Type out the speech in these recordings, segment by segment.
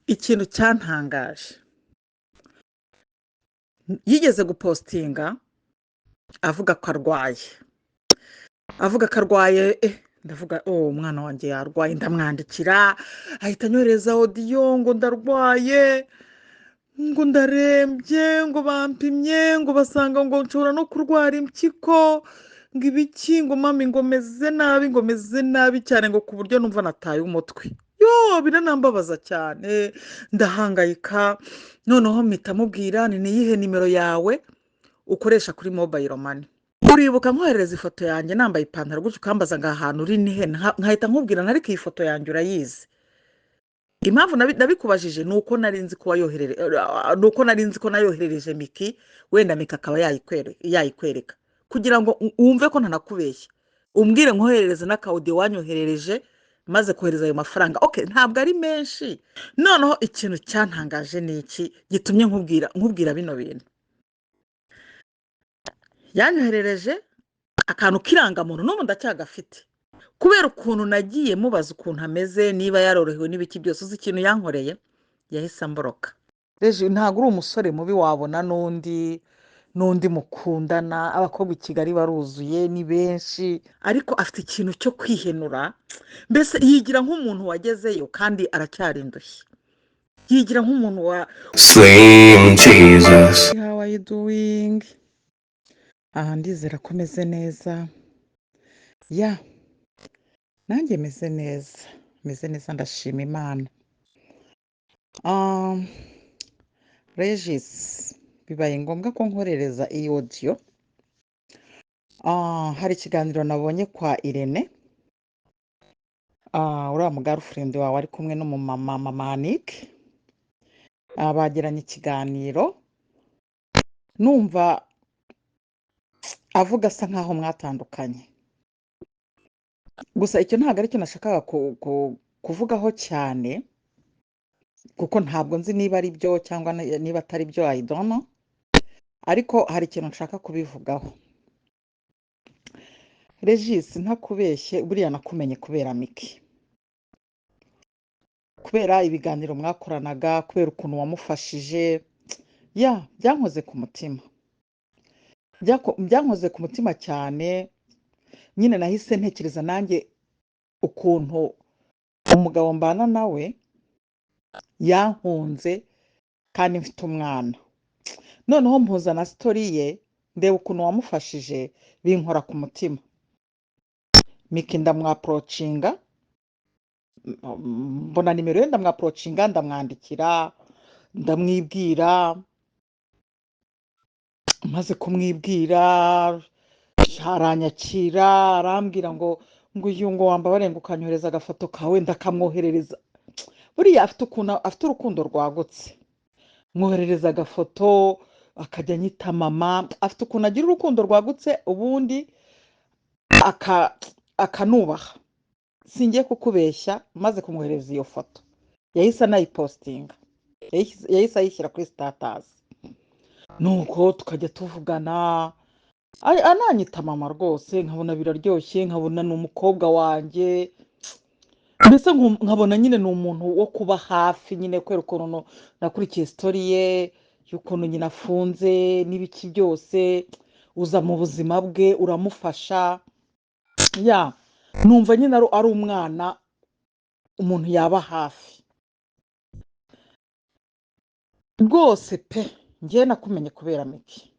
Ikintu cyantangaje, yigeze gupostinga avuga ko arwaye, avuga ko arwaye. Ndavuga: "Oh, umwana wanjye yarwaye." Ndamwandikira, ahita anyohereza audio ngo: "Ndarwaye," ngo: "Ndarembye," ngo: "Bampimye," ngo: "basanga," ngo: "nshobora no kurwara impyiko," ngo ibiki, ngo: "Mami," ngo: "meze nabi," ngo: "meze nabi cyane," ngo: "ku buryo numva nataye umutwe." Yo, biranambabaza cyane, ndahangayika. Noneho mpita mubwira: "Ni iyihe nimero yawe ukoresha kuri Mobile Money?" Uribuka nkoherereza ifoto yanjye nambaye ipantaro gutyo, ukambaza ngo: "Ahantu uri ni he?" Nkahita nkubwira: "Ariko iyi foto yanjye urayizi." Impamvu nabikubajije ni uko nari nzi ko wayoherere, ni uko nari nzi ko nayoherereje Miki, wenda Miki akaba yayikwereka, kugira ngo wumve ko ntanakubeshya, umbwire nkoherereze n'aka audio wanyoherereje maze kohereza ayo mafaranga. Okay, ntabwo ari menshi. Noneho ikintu cyantangaje ni iki gitumye nkubwira bino bintu: yanyoherereje akantu k'irangamuntu, n'ubu ndacyagafite, kubera ukuntu nagiye mubaza ukuntu ameze, niba yarorohewe n'ibiki byose. Uzi ikintu yankoreye? Yahise amblocka. Reji, ntabwo uri umusore mubi, wabona n'undi mukundana. Abakobwa i Kigali baruzuye, ni benshi, ariko afite ikintu cyo kwihenura. Mbese yigira nk'umuntu wagezeyo kandi aracyari indushyi, yigira nk'umuntu wa Slim Jesus. How are you doing? Aha ndizera ko meze neza. Ya, nanjye meze neza, meze neza, ndashima Imana. Regis, bibaye ngombwa ko nkorereza iyi audio. Hari ikiganiro nabonye kwa Irene, uriya mu girlfriend wawe, ari kumwe n'umumama, mama Anike. Bagiranye ikiganiro, numva avuga asa nkaho mwatandukanye. Gusa icyo ntabwo aricyo nashakaga kuvugaho cyane, kuko ntabwo nzi niba ari byo cyangwa niba atari byo, I don't know. Ariko hari ikintu nshaka kubivugaho. Regis, ntakubeshye, buriya nakumenye kubera Miki, kubera ibiganiro mwakoranaga, kubera ukuntu wamufashije. Ya, byankoze ku mutima. Byankoze ku mutima cyane. Nyine nahise ntekereza nanjye ukuntu umugabo mbana nawe yankunze kandi mfite umwana. Noneho mpuza na story ye, ndeba ukuntu wamufashije, binkora ku mutima. Miki ndamwapproachinga, mbona nimero ye, ndamwapproachinga, ndamwandikira, ndamwibwira. Maze kumwibwira, aranyakira, arambwira ngo uyu, ngo: "Wambabare," ngo: "ukanyohereza agafoto kawe." Ndakamwoherereza. Buriya afite ukuntu afite urukundo rwagutse. Mwoherereza agafoto, akajya anyita mama. Afite ukuntu agira urukundo rwagutse, ubundi akanubaha. Singiye kukubeshya, maze kumwoherereza iyo foto, yahise anayipostinga, yahise ayishyira kuri status. Nuko tukajya tuvugana, ananyita mama rwose, nkabona biraryoshye, nkabona ni umukobwa wanjye. Mbese nkabona nyine ni umuntu wo kuba hafi nyine, kubera ukuntu nakurikiye story ye y'ukuntu nyina afunze n'ibiki byose, uza mu buzima bwe uramufasha. Ya, numva nyine ari umwana umuntu yaba hafi rwose pe. Njyewe nakumenye kubera Miki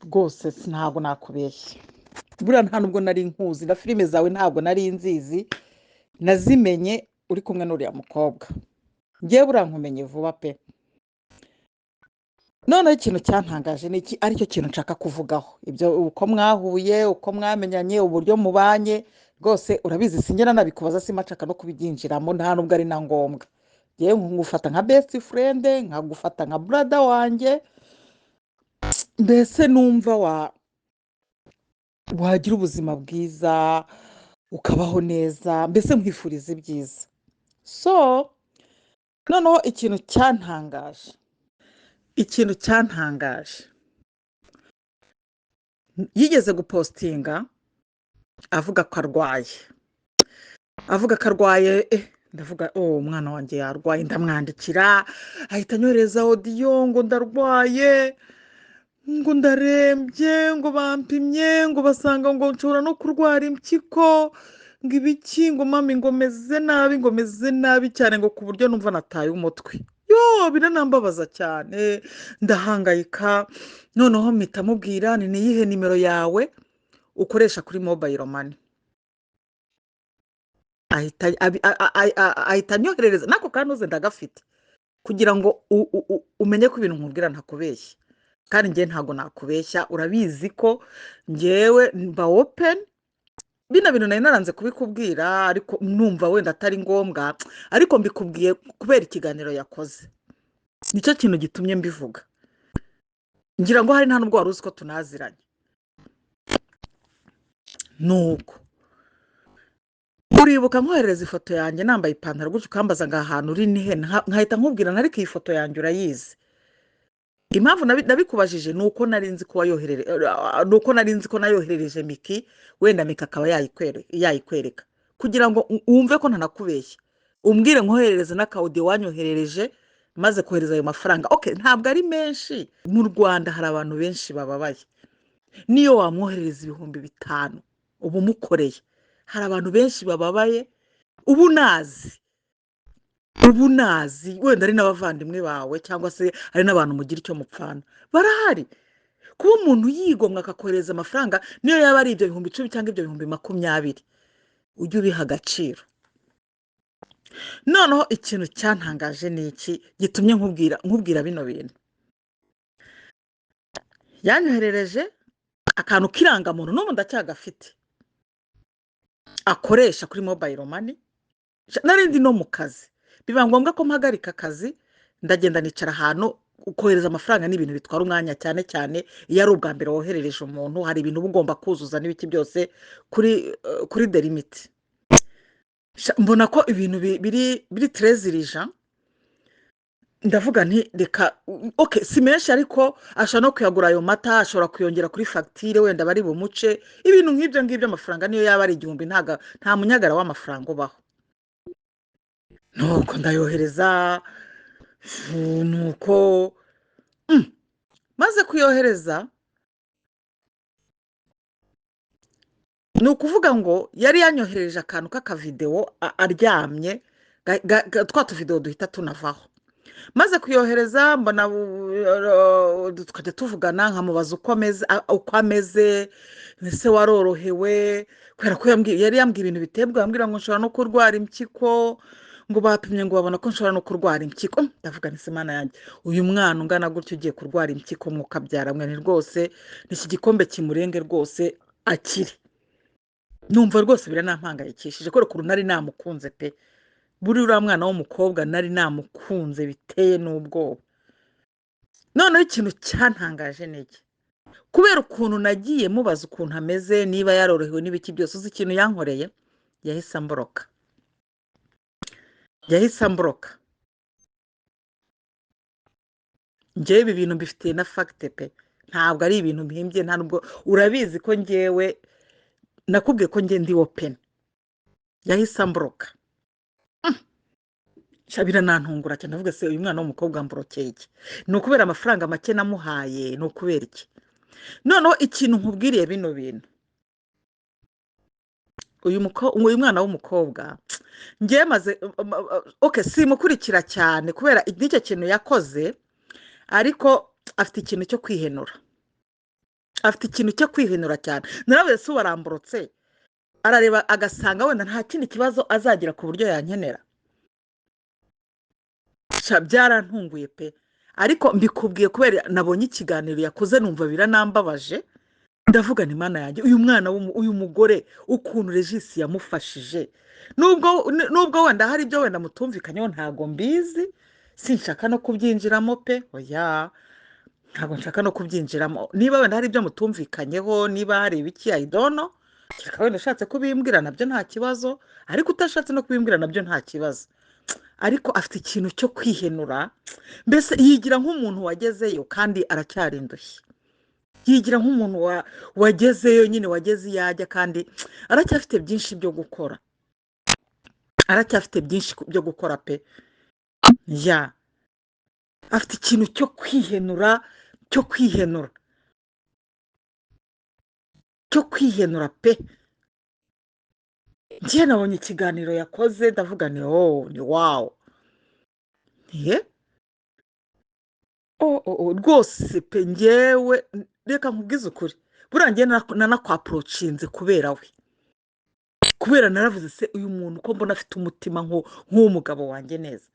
rwose, ntabwo nakubeshya. Buriya nta nubwo nari nkuzi, na filime zawe ntabwo nari nzizi, nazimenye uri kumwe n'uriya mukobwa. Njyewe buriya nkumenye vuba pe. Noneho ikintu cyantangaje ni iki, aricyo kintu nshaka kuvugaho: ibyo uko mwahuye, uko mwamenyanye, uburyo mubanye, rwose urabizi, sinjye nabikubaza, simashaka no kubyinjiramo, nta nubwo ari na ngombwa. Njyewe ngufata nka best friend, nkagufata nka brother wanjye. Mbese numva wagira ubuzima bwiza, ukabaho neza, mbese nkwifuriza ibyiza. So noneho ikintu cyantangaje, yigeze gupostinga avuga ko arwaye, avuga ko arwaye. Ndavuga: "Oh, umwana wanjye yarwaye." Ndamwandikira, ahita anyohereza audio ngo: "Ndarwaye," ngo: "Ndarembye," ngo: "Bampimye," ngo: "basanga," ngo: "nshobora no kurwara impyiko," ngo ibiki, ngo: "Mami," ngo: "meze nabi," ngo: "meze nabi cyane," ngo: "ku buryo numva nataye umutwe." Yo, biranambabaza cyane, ndahangayika. Noneho mpita mubwira: "Ni iyihe nimero yawe ukoresha kuri mobile money?" Ahita ahita anyoherereza n'ako kantuze ndagafite, kugira ngo umenye ko ibintu nkubwira ntakubeshya. Kandi njye ntabwo nakubeshya, urabizi ko njyewe mba open. Bino bintu nari naranze kubikubwira, ariko numva wenda atari ngombwa, ariko mbikubwiye kubera ikiganiro yakoze, nicyo kintu gitumye mbivuga. Ngira ngo hari nta nubwo wari uzi ko tunaziranye. Nuko uribuka nkoherereza ifoto yanjye nambaye ipantaro gutyo, ukambaza ngo ahantu uri ni he, nkahita nkubwira, ariko iyi foto yanjye urayizi. Impamvu nabikubajije ni uko nari nzi ko wayoherere, ni uko nari nzi ko nayoherereje Miki, wenda Miki akaba yayikwereka, kugira ngo wumve ko ntanakubeshya. Umbwire nkoherereze n'aka audio wanyoherereje maze kohereza ayo mafaranga. Okay, ntabwo ari menshi. Mu Rwanda hari abantu benshi bababaye, niyo wamwoherereza 5000 uba umukoreye. Hari abantu benshi bababaye, ubu nazi wenda ari n'abavandimwe bawe, cyangwa se ari n'abantu mugira icyo mupfana, barahari. Kuba umuntu yigomwa akakohereza amafaranga, niyo yaba ari ibyo 10,000 cyangwa ibyo 20,000, ujye ubiha agaciro. Noneho ikintu cyantangaje ni iki gitumye nkubwira bino bintu: yanyoherereje akantu k'irangamuntu, n'ubu ndacyagafite, akoresha kuri mobile money. Nari ndi no mu kazi, biba ngombwa ko mpagarika akazi, ndagenda nicara ahantu. Kohereza amafaranga ni ibintu bitwara umwanya, cyane cyane iyo ari ubwa mbere woherereje umuntu. Hari ibintu uba ugomba kuzuza n'ibiki byose kuri the limit. Mbona ko ibintu biri très urgent, ndavuga nti: "Reka." Okay, si menshi, ariko ashobora no kuyagura ayo mata, ashobora kuyongera kuri fagitire, wenda bari bumuce, ibintu nk'ibyo ngibyo. Amafaranga niyo yaba ari 1000, nta munyagara w'amafaranga ubaho. Nuko ndayohereza. Nuko maze kuyohereza, ni ukuvuga ngo yari yanyohereje akantu k'akavidewo aryamye, twa tuvidewo duhita tunavaho. Maze kuyohereza, mbona tukajya tuvugana, nkamubaza uko ameze, ese warorohewe? Kubera ko yari yambwiye ibintu bitebwa, yambwira ngo nshobora no kurwara impyiko, ngo bapimye ngo babona ko nshobora no kurwara impyiko. Ndavuga nti: "Mana yanjye, uyu mwana ungana gutyo ugiye kurwara impyiko, mwukabyara mwe, ni rwose iki gikombe kimurenge rwose akire." Numva rwose biranampangayikishije, kubera ukuntu nari namukunze pe. Buri uriya mwana w'umukobwa nari namukunze biteye n'ubwoba. Noneho ikintu cyantangaje ni iki: kubera ukuntu nagiye mubaza ukuntu ameze, niba yarorohewe n'ibiki byose, uzi ikintu yankoreye? Yahise amboroka, yahise amboroka. Njyewe ibi bintu mbifitiye na fact pe, ntabwo ari ibintu mpimbye. Nta nubwo urabizi ko njyewe nakubwiye ko njye ndi open. Yahise amboroka. Sha, biranantungura cyane. Ndavuga: "Se uyu mwana w'umukobwa amborokeye iki? Ni ukubera amafaranga make namuhaye? Ni ukubera iki?" Noneho ikintu nkubwiriye bino bintu, uyu mwana w'umukobwa ngewe maze, okay, simukurikira cyane kubera n'icyo kintu yakoze, ariko afite ikintu cyo kwihenura, afite ikintu cyo kwihenura cyane. Naravuze: "Se waramborotse, arareba agasanga wenda nta kindi kibazo azagira ku buryo yankenera?" Sha, byarantunguye pe. Ariko mbikubwiye kubera nabonye ikiganiro yakoze, numva biranambabaje. Ndavuga nti: "Mana yanjye, uyu mwana uyu mugore, ukuntu Regis yamufashije, nubwo wenda hari ibyo wenda mutumvikanyeho, ntabwo mbizi, sinshaka no kubyinjiramo pe, oya, ntabwo nshaka no kubyinjiramo. Niba wenda hari ibyo mutumvikanyeho, niba hari ibiki, I don't know. Kereka wenda ushatse kubimbwira nabyo nta kibazo, ariko utashatse no kubimbwira nabyo nta kibazo. Ariko afite ikintu cyo kwihenura, mbese yigira nk'umuntu wagezeyo kandi aracyari indushyi, yigira nk'umuntu wagezeyo nyine, wageze iyo ajya, kandi aracyafite byinshi byo gukora." Aracyafite byinshi byo gukora pe. Ya, afite ikintu cyo kwihenura, cyo kwihenura, cyo kwihenura pe. Njye nabonye ikiganiro yakoze, ndavuga ni oh, ni wow, ye oh, rwose pe. Njyewe reka nkubwize ukuri, buriya njye nanakwapproachinze kubera we, kubera naravuze: "Se uyu muntu ko mbona afite umutima nk'uw'umugabo wanjye neza?"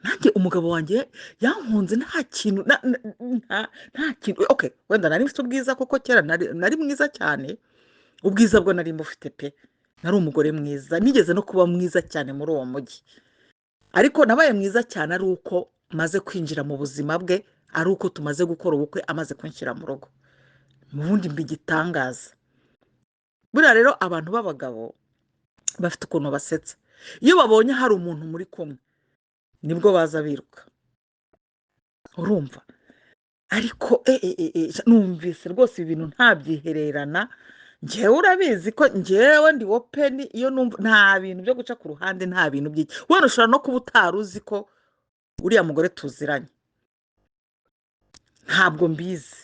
Nanjye umugabo wanjye yankunze nta kintu nta kintu. Okay, wenda nari mfite ubwiza kuko kera nari mwiza cyane. Ubwiza bwo nari mufite pe, nari umugore mwiza, nigeze no kuba mwiza cyane muri uwo mujyi. Ariko nabaye mwiza cyane ari uko maze kwinjira mu buzima bwe, ari uko tumaze gukora ubukwe, amaze kunshyira mu rugo. Mu bundi mba igitangaza. Buriya rero abantu b'abagabo bafite ukuntu basetsa. Iyo babonye hari umuntu muri kumwe, nibwo baza biruka, urumva? Ariko numvise rwose ibi bintu ntabyihererana. Njyewe urabizi ko njyewe ndi open. Iyo numva, nta bintu byo guca ku ruhande, nta bintu by'iki. Wenda ushobora no kuba utari uzi ko uriya mugore tuziranye, ntabwo mbizi.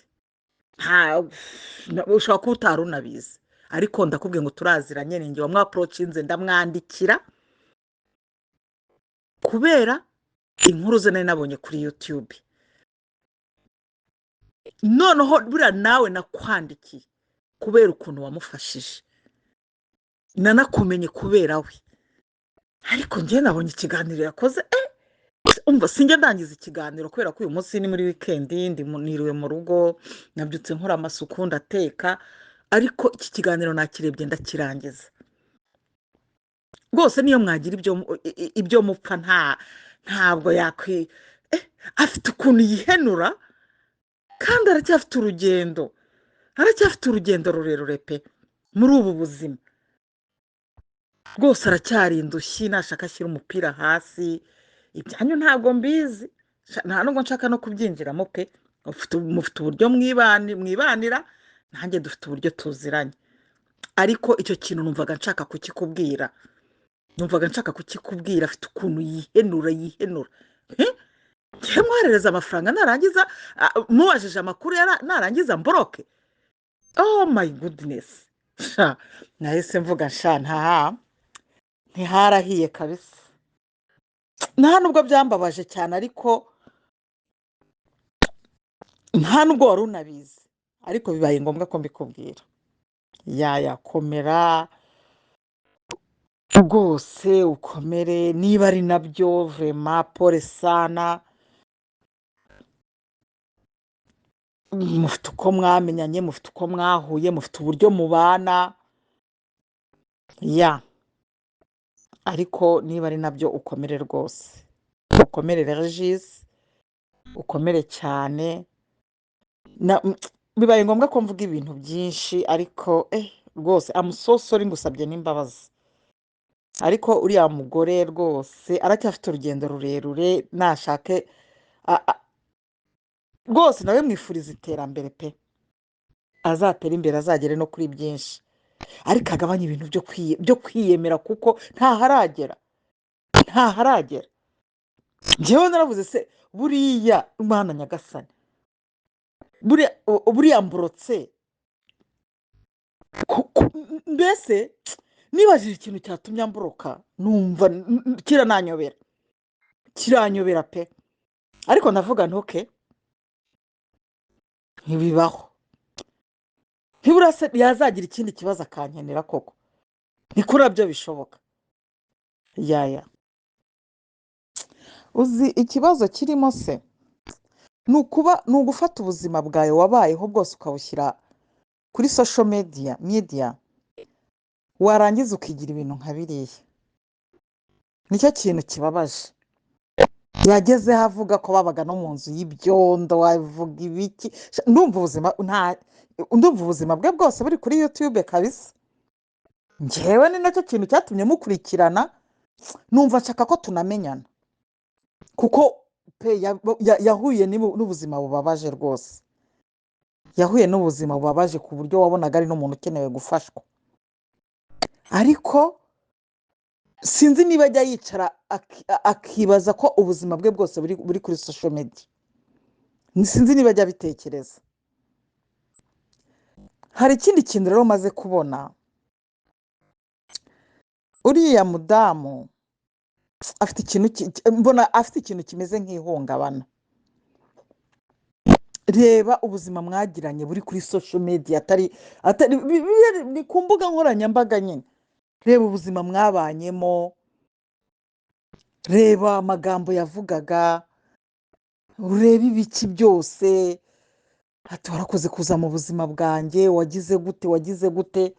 Ushobora kuba utari unabizi, ariko ndakubwiye ngo turaziranye. Ni njye wamwapproachinze, ndamwandikira kubera inkuru ze nari nabonye kuri YouTube. Noneho buriya nawe nakwandikiye kubera ukuntu wamufashije, nanakumenye kubera we. Ariko njye nabonye ikiganiro yakoze, umva, sinjya ndangiza ikiganiro kubera ko uyu munsi ni muri weekend, niriwe mu rugo, nabyutse nkora amasuku, ndateka. Ariko iki kiganiro nakirebye ndakirangiza rwose. Niyo mwagira ibyo mupfa, ntabwo yakwi afite ukuntu yihenura, kandi aracyafite urugendo, aracyafite urugendo rurerure pe muri ubu buzima. Rwose aracyari indushyi. Nashaka ashyira umupira hasi. Ibyanyu ntabwo mbizi, nta nubwo nshaka no kubyinjiramo pe. Mufite uburyo mwibanira, nanjye dufite uburyo tuziranye. Ariko icyo kintu numvaga nshaka kukikubwira, numvaga nshaka kukikubwira. Afite ukuntu yihenura, yihenura. Eh? Njyewe mwoherereza amafaranga, narangiza mubajije amakuru, narangiza mblocke. Oh my goodness! Sha, nahise mvuga sha, ntiharahiye kabisa. Nta nubwo byambabaje cyane, ariko nta nubwo wari unabizi, ariko bibaye ngombwa ko mbikubwira. Yayakomera rwose, ukomere. Niba ari nabyo, vraiment pole sana. Mufite uko mwamenyanye, mufite uko mwahuye, mufite uburyo mubana ya. Ariko niba ari nabyo, ukomere rwose, ukomere Regis, ukomere cyane. Bibaye ngombwa ko mvuga ibintu byinshi, ariko rwose I'm so sorry, ngusabye n'imbabazi. Ariko uriya mugore rwose aracyafite urugendo rurerure. Nashake rwose nawe mwifuriza iterambere pe, azatere imbere, azagere no kuri byinshi, ariko agabanye ibintu byo kwiyemera, kuko ntaharagera, ntaharagera. Njyewe naravuze: "Se buriya Mana nyagasani, buriya mblockse?" Mbese nibajije ikintu cyatumye amblocka, numva kirananyobera, kiranyobera pe. Ariko ndavuga nti: "Okay, ntibibaho, ntibura se yazagira ikindi kibazo akankenera koko?" Niko nabyo bishoboka. Yaya, uzi ikibazo kirimo se? Ni ukuba, ni ugufata ubuzima bwawe wabayeho bwose ukabushyira kuri social media, warangiza ukigira ibintu nka biriya. Nicyo kintu kibabaje. Yagezeho avuga ko babaga no mu nzu y'ibyondo, wavuga ibiki? Ndumva ubuzima nta ndumva ubuzima bwe bwose buri kuri YouTube kabisa. Njyewe ni nacyo kintu cyatumye mukurikirana, numva nshaka ko tunamenyana, kuko pe yahuye n'ubuzima bubabaje rwose. Yahuye n'ubuzima bubabaje ku buryo wabonaga ari n'umuntu ukenewe gufashwa. Ariko Sinzi niba ajya yicara akibaza ko ubuzima bwe bwose buri kuri social media. Sinzi niba ajya abitekereza. Hari ikindi kintu rero maze kubona, uriya mudamu afite ikintu mbona afite ikintu kimeze nk'ihungabana. Reba ubuzima mwagiranye buri kuri social media, atari ni ku mbuga nkoranyambaga nyine. Reba ubuzima mwabanyemo, reba amagambo yavugaga, urebe ibiki byose. Ati warakoze kuza mu buzima bwanjye, wagize gute, wagize gute.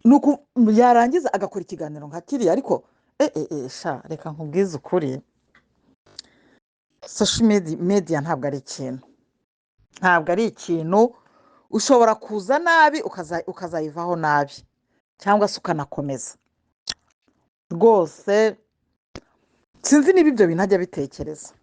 Nuko yarangiza agakora ikiganiro nka kiriya. Ariko sha, reka nkubwize ukuri, social media ntabwo ari ikintu, ntabwo ari ikintu. Ushobora kuza nabi ukazayivaho nabi, cyangwa se ukanakomeza rwose. Sinzi niba ibyo bintu ajya abitekereza,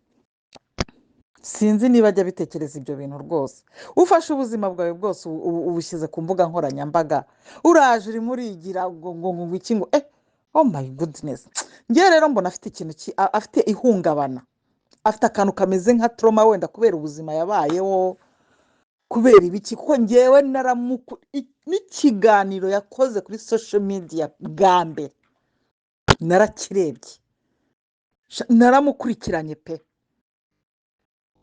sinzi niba ajya abitekereza ibyo bintu rwose. Ufashe ubuzima bwawe bwose ubushyize ku mbuga nkoranyambaga, uraje urimo urigira ngo ngo ngo iki, ngo oh my goodness. Ngewe rero mbona afite ikintu afite ihungabana, afite akantu kameze nka trauma, wenda kubera ubuzima yabayeho, kubera ibiki. Kuko ngewe n'ikiganiro yakoze kuri social media bwa mbere narakirebye, naramukurikiranye pe,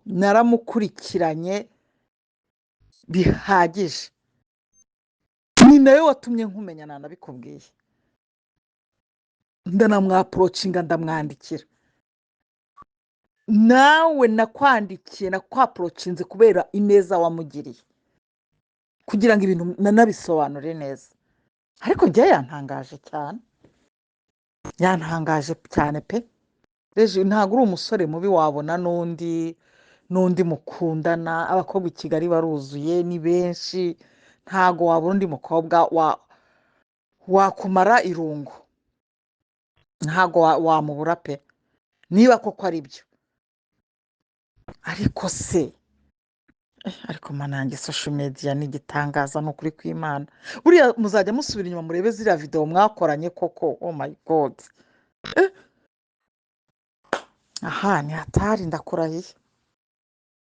naramukurikiranye bihagije. Ni nawe watumye nkumenya, nanabikubwiye, ndanamwapproachinga, ndamwandikira. Nawe nakwandikiye, nakwapproachinze kubera ineza wamugiriye, kugira ngo ibintu nanabisobanure neza. Ariko njyewe yantangaje cyane, yantangaje cyane pe. Reji, ntabwo uri umusore mubi, wabona n'undi mukundana. Abakobwa i Kigali baruzuye, ni benshi, ntabwo wabura undi mukobwa wakumara irungu, ntabwo wamubura pe, niba koko ari byo. Ariko se ariko mana yanjye, social media ni igitangaza, ni ukuri kw'Imana. Buriya muzajya musubira inyuma murebe ziriya videwo mwakoranye koko. Oh my God, aha ni hatari, ndakurahiye.